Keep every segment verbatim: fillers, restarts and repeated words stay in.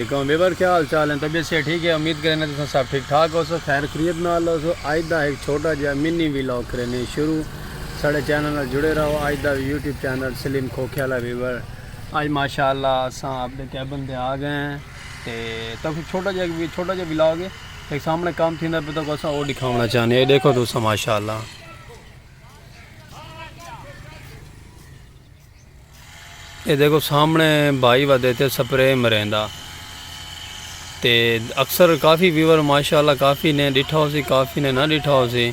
علیکم ویور، کیا حال چال ہیں؟ طبیعت صحت ٹھیک ہے؟ امید کریں تساں سب ٹھیک ٹھاک ہوسو، خیر خریت نال ہوسو۔ اج دا ایک چھوٹا جہا منی ولاگ کرنے شروع۔ ساڈے چینل نال جڑے رہو۔ اج دا یوٹیوب چینل سلیم کھوکھے والا ویور۔ اج ماشاءاللہ اساں اپنے کیبن تے آ گئے ہیں تے تاکہ چھوٹا جہا وی، چھوٹا جہا ولاگ ہے۔ ایک سامنے کام تھیندا پیا تاکہ اساں او دکھاونا چاہنے ہیں۔ اے دیکھو تساں ماشاءاللہ۔ اے دیکھو سامنے بھائی ودے تے سپرے مریندا۔ تے اکثر کافی ویور ماشاءاللہ کافی نے ݙٹھا ہوسی، کافی نے نہ ݙٹھا ہوسی۔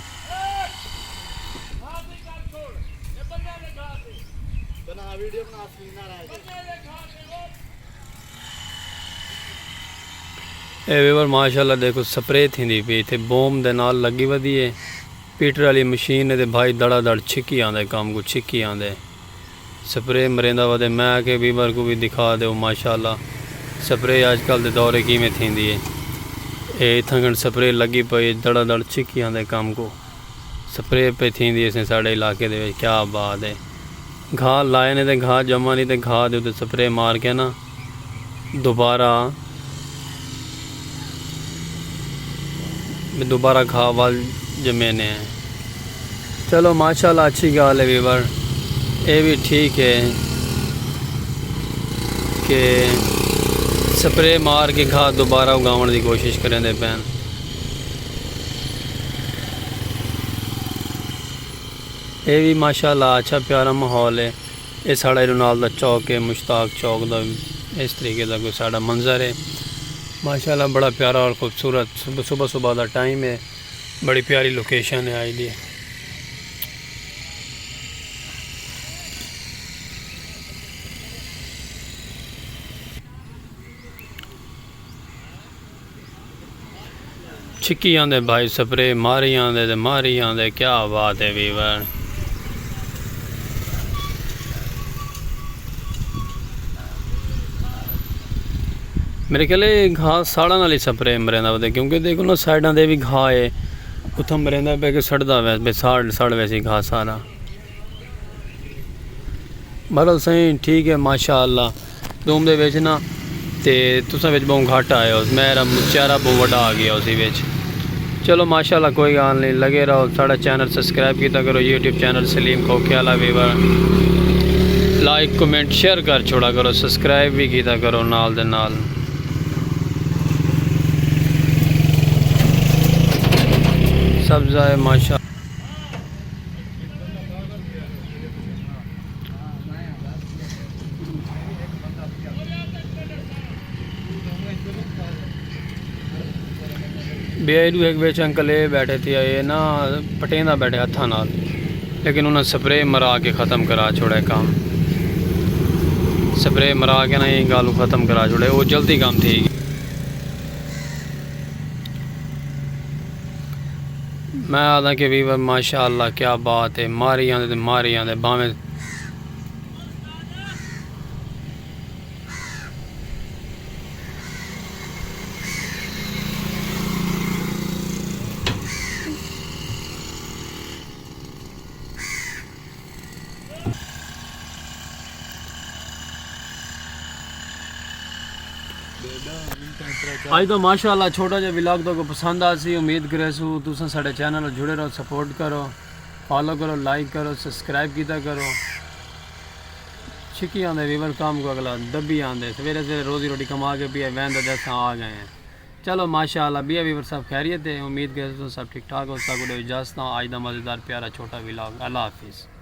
اے ویور ماشاءاللہ دیکھو سپرے تھیندی پئی، اتھے بوم دے نال لگی ودی ہے۔ پیٹر والی مشین ہے تے بھائی دڑا دڑ چھکی آندے، کم کوں چھکی آندے۔ سپرے مریندا ودے، میں آکھے ویور کوں وی دکھا ݙیو ماشاءاللہ سپرے اج کل دے دور کیویں تھیندی ہے۔ اے اتھاں کن سپرے لگی پئی، دڑا دڑ چھکی آندے کم کوں۔ سپرے پئی تھیندی اسیں ساڈے علاقے دے وچ، کیا بات ہے۔ گھاہ لائے نے تے گھاہ ڄماں نی تے گھاہ دے اتے سپرے مار کے نا دوبارہ، دوبارہ گھاہ ول ڄمینے۔ چلو ماشاءاللہ اچھی ڳالھ ہے ویور، اے وی ٹھیک ہے کہ سپرے مار کے گھاہ دوبارہ اگاوݨ دی کوشش کریندے پئن۔ اے وی ماشاءاللہ اچھا پیارا ماحول ہے۔ اے ساڑا ایرو نال دا چوک ہے، مشتاق چوک دا اس طریقے دا کوئی ساڑا منظر ہے۔ ماشاءاللہ بڑا پیارا اور خوبصورت صبح، صبح صبح دا ٹائم ہے۔ بڑی پیاری لوکیشن ہے آئی دی۔ چھکی آندے بھائی، سپرے ماری آندے تے ماری آندے، کیا بات ہے ویور۔ میرے خیال ہے گھاہ ساڑاں نال ہی سپرے مریندا ودے، کیونکہ دیکھو نا سائیڈاں دے بھی گھاہ ہے، اتھاں مریندا پہ کہ سڑدا ویس، بے ساڑ، سڑ ویسی گھاہ سارا۔ بہرحال سائیں ٹھیک ہے، ماشاءاللہ۔ دوم دے وچ نا تے تساں وچ بہوں گھٹ آئے ہو، میرا چہرہ بہوں وڈا آ گیا اسی وچ۔ چلو ماشاءاللہ کوئی گال نہیں، لگے رہو، ساڑا چینل سبسکرائب کیتا کرو، یوٹیوب چینل سلیم کھوکھے والا ویور۔ لائک، کمنٹ، شیئر کر چھوڑا کرو، سبسکرائب بھی کیتا کرو نال دے نال۔ سبزہ ہے ماشاءاللہ۔ بے ایڈو ہک وچ انکل اے بیٹھے تھی، اے نا پٹیندا بیٹھے ہتھاں نال، لیکن انہاں سپرے مرا کے ختم کرا چھوڑے کام۔ سپرے مرا کے نا ایں گالوں ختم کرا چھوڑے، او جلدی کام تھی گیا۔ میں آہداں کہ ویور ماشاءاللہ کیا بات ہے، ماری آندے تے ماری آندے، بھاویں اڄ دا ماشاءاللہ چھوٹا جہا ولاگ تہاکوں پسند آسی، امید کریسوں تساں ساڈے چینل نال جڑے رہو، سپورٹ کرو، فالو کرو، لائک کرو، سبسکرائب کیتا کرو۔ چھکی آندے ویور کام کوں اگلا دبی آندے، سویرے سویرے روزی روٹی کما کے پیا ویندا تے اساں آ گئے ہیں۔ چلو ماشاءاللہ، بیا ویور سب خیریت ہے، امید کریسوں تساں سب ٹھیک ٹھاک ہو۔ ساکوں ݙیو اجازت، اڄ دا مزیدار پیارا چھوٹا ولاگ۔ اللہ حافظ۔